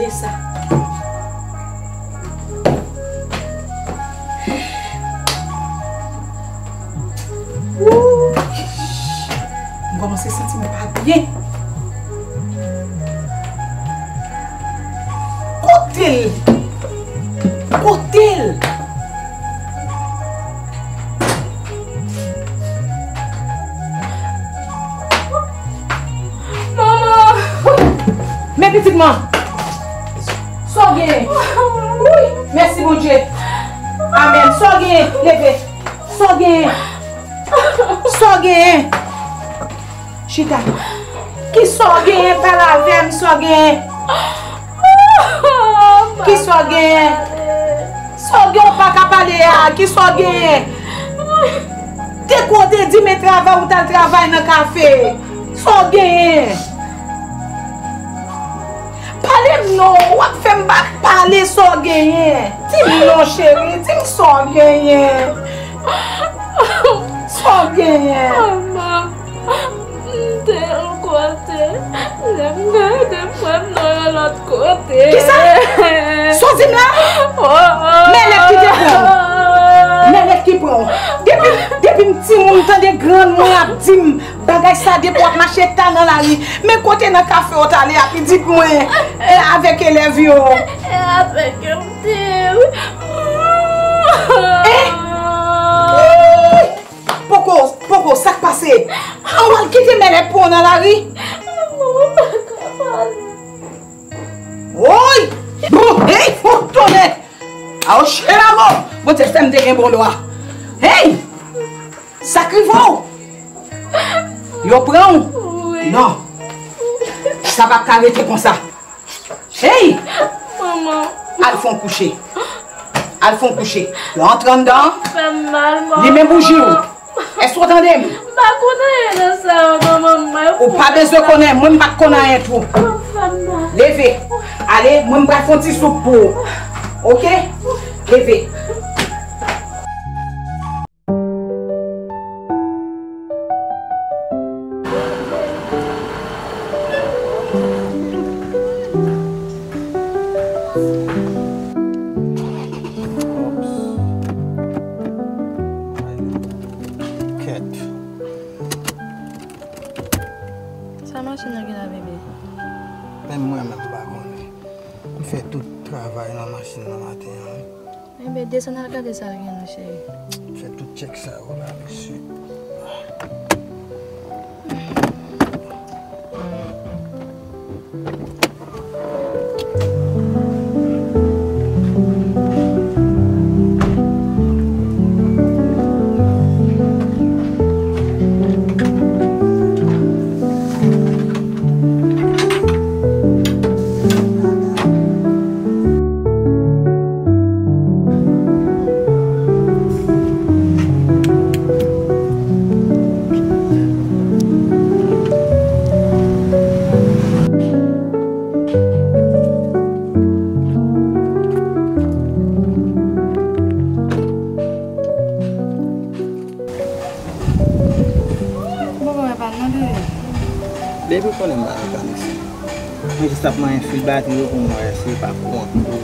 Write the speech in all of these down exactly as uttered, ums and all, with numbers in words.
E sa. Wouy! M kòmanse santi m pa byen. Kote l? Kote l? Manman! Men pitit mwen! Sa w genyen? Wouy! Mèsi Bondye! Amèn! Sa w genyen? Leve! Sa w genyen? Sa w genyen? Chita. Kisa w genyen? Pale avè m, sa w genyen? Kisa w genyen? Sa w gen w pa ka pale a? Kisa w genyen? Te kote di men travay ou t al travay nan kafe. Sa w genyen? Pale m non, w ap fè m pa pale sa w genyen. Di m non cheri, di m sa w genyen. Sa w genyen? Manman, m te yon kote. Lè m gade m wè m nan yon lòt kote. Kisa? Sa w di m la? Oh, oh. Men lèt ki te pran w. Men lèt ki pran w. Depi, depi m timoun m tande grann mwen ap di m bagay sa depi w ap mache ta nan lari. Men kote nan kafe w t ale a pitit mwen, e, avèk elèv yo? E avèk yo m te, wi. E? Poko, poko, sa k pase? An w al kite mèlè pran w nan lari? Manman, m pa ka pale. Woy! Bon, hey, fò tonnè! Awo, chè la mò! Bondye fè m te gen bon dwa. Hey! Sa k rive w? Yo pran w? Wi. Non. Sa p ap ka rete konsa. Hey! Manman. Al fè w kouche. Al fè w kouche. Yo antre anndan. Fè m mal, manman. Limen bouji w. Èske w tande m? M pa konn anyen nan sa yo, manman. Ou pa bezwen konnen, mwen m pa t konn anyen tou. Fè m mal. Leve. Ale, mwen m pral fè yon ti soup pou ou. Oke? Leve. Kèt. Sa machin nan gen la, bebe? Menm mwen menm m pa konnen. M fè tout travay nan machin nan maten an, wi. Enben, desann al gade sa l gen non, cheri. Fè tout tchèk sa yo la, mesye. Bon, bon, e pa nan, bebe. Bebe, ou konnen m pa mekanisyen. Mwen jis ap manyen fil batri yo pou m wè si pa kouran ki pou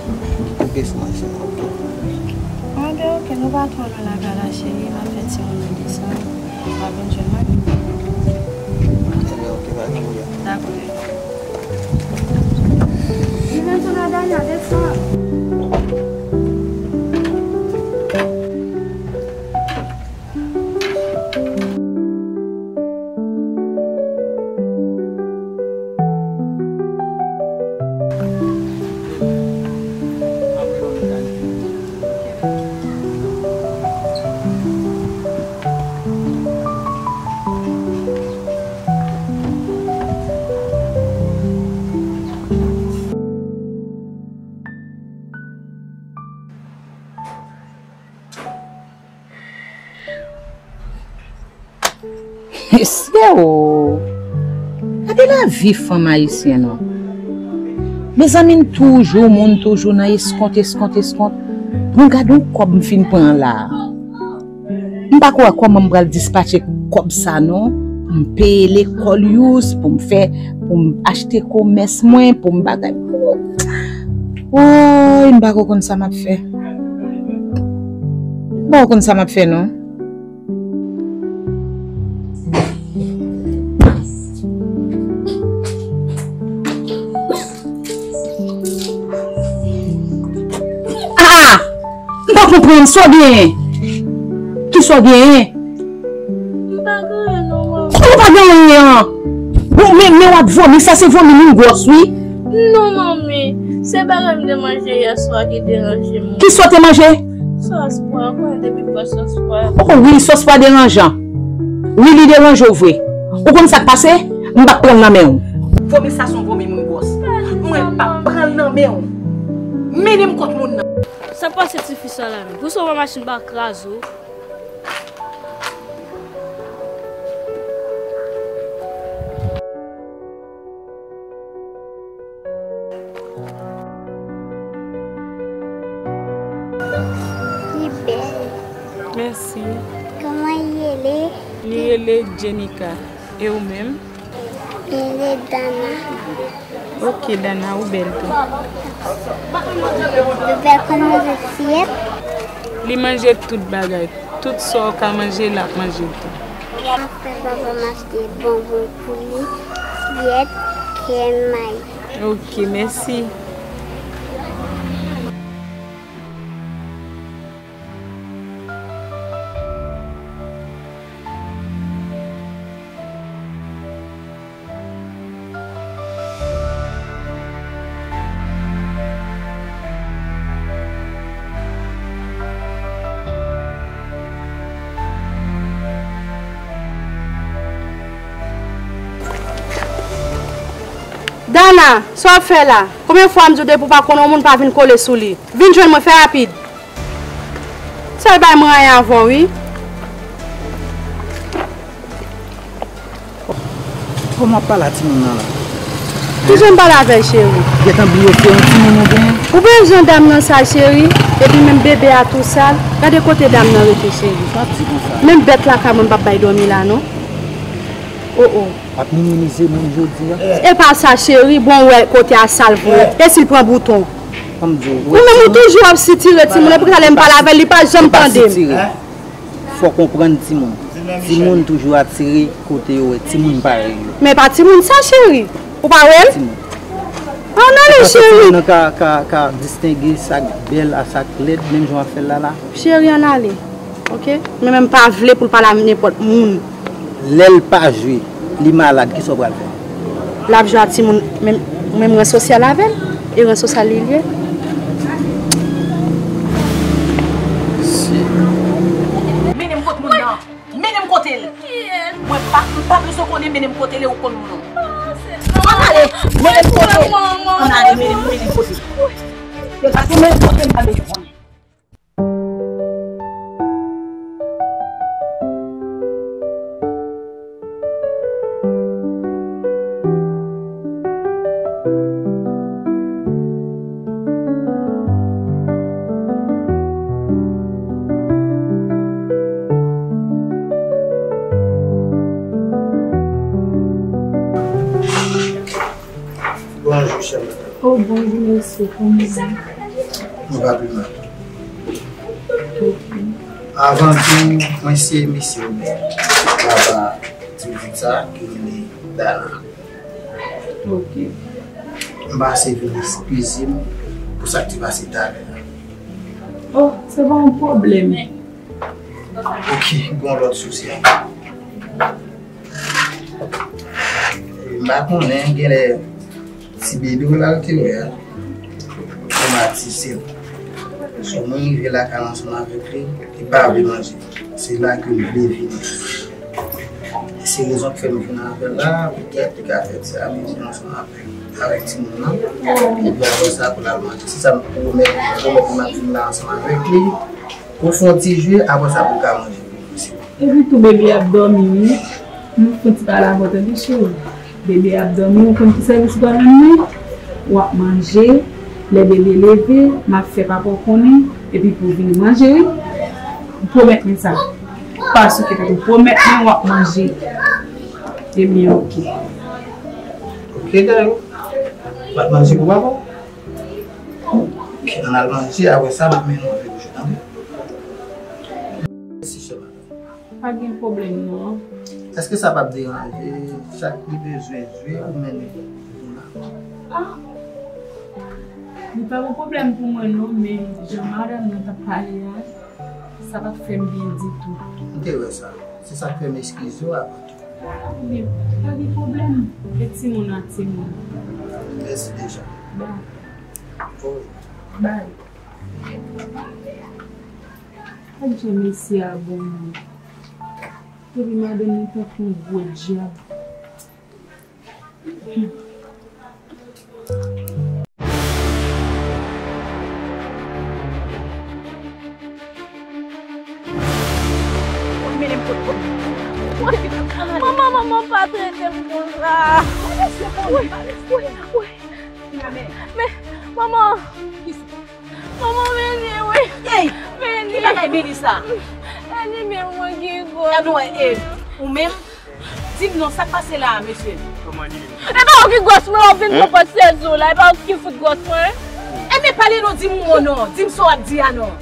koupe sou machin nan. Anben, oke, nou pa twò lwen lakay la, cheri. M ap fè timoun nan desann. W ap vin jwenn mwen. Enben, oke, pa gen pwoblèm. Dakò, bebe. Li vin sou la dènyè, desann. Mesye o! Gade lavi fanm ayisyen non. Mezanmi, m toujou, moun toujou nan eskont, eskont, eskont. Bon, gade yon kòb m fin pran la. M pa kwè kòman m pral dispatche kòb sa non. Pou m peye lekòl Yous, pou m fè, pou m achte komès mwen, pou m bagay. Woy, m pako konn sa m ap fè. M pako konn sa m ap fè non. Ah! M pa konprann sa w genyen. Kisa w genyen? M pa gen anyen non, manmi. Kòman w pa gen anyen an? Bon, men, men w ap vomi, sa se vomi moun gwòs, wi. Non, manmi. Se bagay m te manje yè swa ki deranje m. Kisa w te manje? Sòs pwa, ou konnen depi m pran sòs pwa. Oh wi, sòs pwa deranjan. Wi, li deranje w vre. Ou konn sa k pase? M p ap pran l nan men w. Vomi sa se yon vomi moun gwòs. Mwen p ap pran l nan men w. Mennen m kot moun nan. Sa k pase tifi sa la menm? Pouse w pran machin pa kraze w. Li bèl. Mèsi. Kòman li rele? Li rele Jenica. E ou menm? Li rele Dana. Ok, Dana, ou bèl tou. Li bèl konn manje fiyèt? Li manje tout bagay. Tout sa w ka manje, l ap manje l tou. Apre papa m achte bonbon pou li, fiyèt, krèm mayi. Ok, mèsi. Dana, sa w ap fè la? Konbyen fwa m di w depi w pa konn yon moun pa vin kole sou li? Vin jwenn mwen, fè rapid. Sèl bay mwen anyen avè w, wi. Kòman w ap pale a timoun nan la? Kijan m pale avè l, cheri? Gentan bliye se yon timoun ou genyen? Ou bezwen dam nan sal, cheri? Epi menm bebe a tou sal. Gade kote dam nan rete, cheri. Pa di konsa. Menm bèt lakay mwen m p ap bay dòmi la, non. Oh, oh. W ap minimize moun jodi a. E pa sa, cheri, bon, w wè kote a sal vre. E si l pran bouton? Ou menm ou toujou ap sitire timoun, epi talè m pale avè l, li pa janm tande m. Fò w konprann timoun. Timoun toujou atire kote yo wè timoun parèy yo. Men pa timoun sa, cheri. Ou pa wè l? Ann ale, cheri. Timoun nan ka, ka, ka distenge sa k bèl a sa k lèd, menm jan w ap fè l la la. Cheri, ann ale. Ok? Men, men m pa vle pou l pale a nenpòt moun. Lè l pa jwe, li malad, kisa w pral fè? L ap jwe a timoun, men, men ren sosyal avè l. E ren sosyal li, li ye. Mennen m kot moun nan. Mennen m kote l. Mwen pa, m pa bezwen konnen, mennen m kote l e ou konn moun nan. Ann ale, mennen m kote l. Ann ale, mennen m, mennen m kote l. Yo pa tou mennen m kote l, m pa bezwen konnen. Bonjou, chè madanm. Oh, bonjou, mesye. Kòman w ye? Nou pa pi mal. Avan tou, mwen se mesye Obè, papa ti pitit sa ki rele Dana. Ok. M pase vin eskize m pou sa k te pase talè a. Oh, se pa yon pwoblèm. Ok, gen yon lòt sousi ankò. M pa konnen, genlè ti bebe w la l te wè a twomatize l. So, mwen rive lakay ansanm avèk li, li pa vle manje. Se la ke m vle vini. E se rezon k fè m vin avè l la, petèt li ka fè ti amize ansanm avèk, avèk timoun nan. Epi apre sa, pou l al manje. Se sa m pwomèt, m pwomèt li m ap vin la ansanm avèk li. Pou fè yon ti jwe, apre sa pou l ka manje. Epi tou bebe ap dòmi wi. M fè yon ti pale avè w tande cheri. Bebe ap dòmi, ou konn ki sèvis ou pral rann li? W ap manje, lè bebe leve, m ap fè papa w konnen, epi pou w vin manje wi. Ou pwomèt mwen sa. Pa souke tèt ou, pwomèt mwen w ap manje. Ebyen, ok. Ok, darling. W ap manje pou papa w? Ann al manje, apre sa, m ap mennen w avèk ou jwe, tande? Mèsi, chè madanm. Pa gen pwoblèm, non. Èske sa p ap deranje? Chak li bezwen jwe, ou mennen pou la. Ah! Li pa gen pwoblèm pou mwen, non, men jan madanm nan t ap pale a, sa pa t fè m byen ditou. M te wè sa. Se sa k fè m eskize w avan tou. Men, pa gen pwoblèm. E timoun ak timoun. Mèsi deja. Bay. Oh. Bay. Gad jan mesye a bon, non. Epi madanm nan tankou yon gwo dyab. Manman, manman, pa trete m konsa. Wi, wi, wi. Men, manman. Manman, vini, wi. Ey! Vini. Ki bagay vini sa? Vini, men mwen ki gwòs. Gade w, e, ou menm? Di m non, sa k pase la a, mesye? Kòman li ye? E pa ou ki gwòs mwen, ou vin pran pòz sezi w la, e pa ou ki fout gwòs mwen. Ebyen, pale non, di m ou non, di m sa w ap di a non.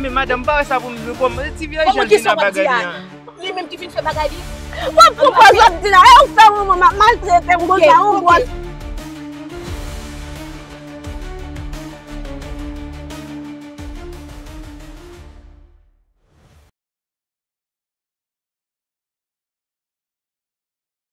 Men madanm, m pa wè sa pou m di w, kòman ti vyayi jan l vin nan bagay li an? Li menm ki fin fè bagay li. W ap pran pòz w ap di la, e ou fè manman m ap maltrete m konsa, yon gwòs.